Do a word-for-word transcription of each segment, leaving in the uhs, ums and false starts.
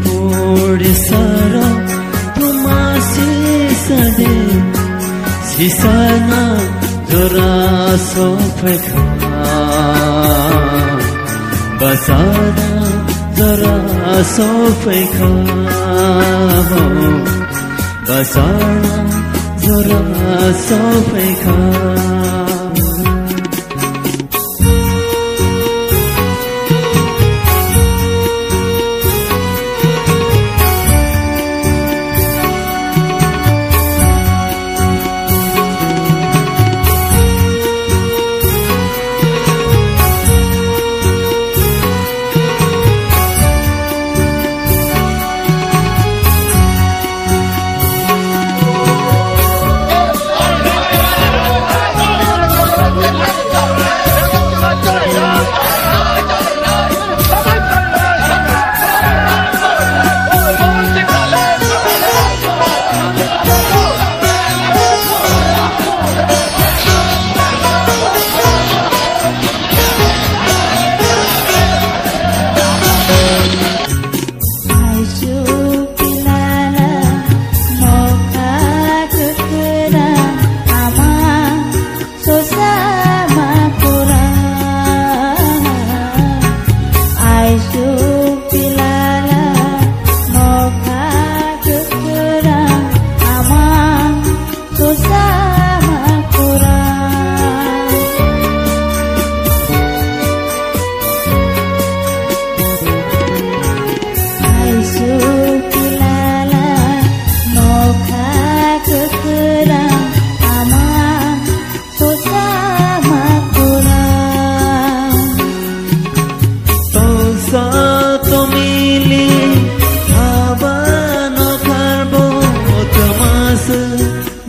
Puri saro tumasi sade sisana jora sophaikha. Basana jora sophaikha. Basana jora sophaikha.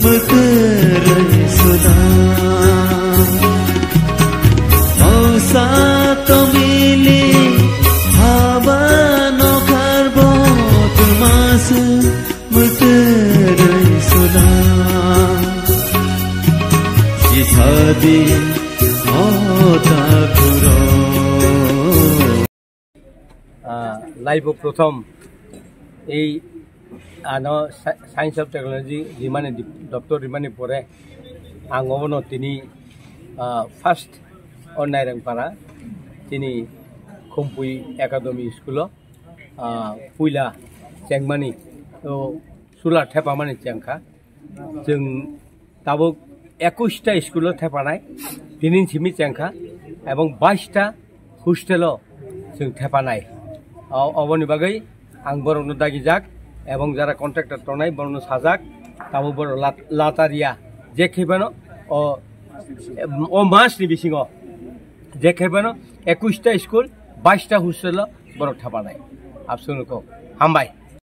Mwtwrwi sudam. Mausa tomili haba nokharbo twmasa mwtwrwi sudam. Sisadi o takhurok. Ah, life o prothom ei ano sci-, Science of Technology rimani dip-, doctor rimani pore ang obono tini, ah, first o Nairangpara tini Khumpui Academy school o, ah, puila chengmani o sula thepamani chengkha. Chwng tabuk ekush ta school o thepanai, tinin simi chengkha, ebong bais ta hostel o chwng thepanai. O-, oboni bagwi ang borokno dagijak, ebong jara contractor tongnai, borokno sajak, tabuk borok lat-, lataria, je khe phano o, o mas ni bisingo, je khe phano ekush ta school, bais ta hostel o borok thepanai. Abswk no kok. Hambai.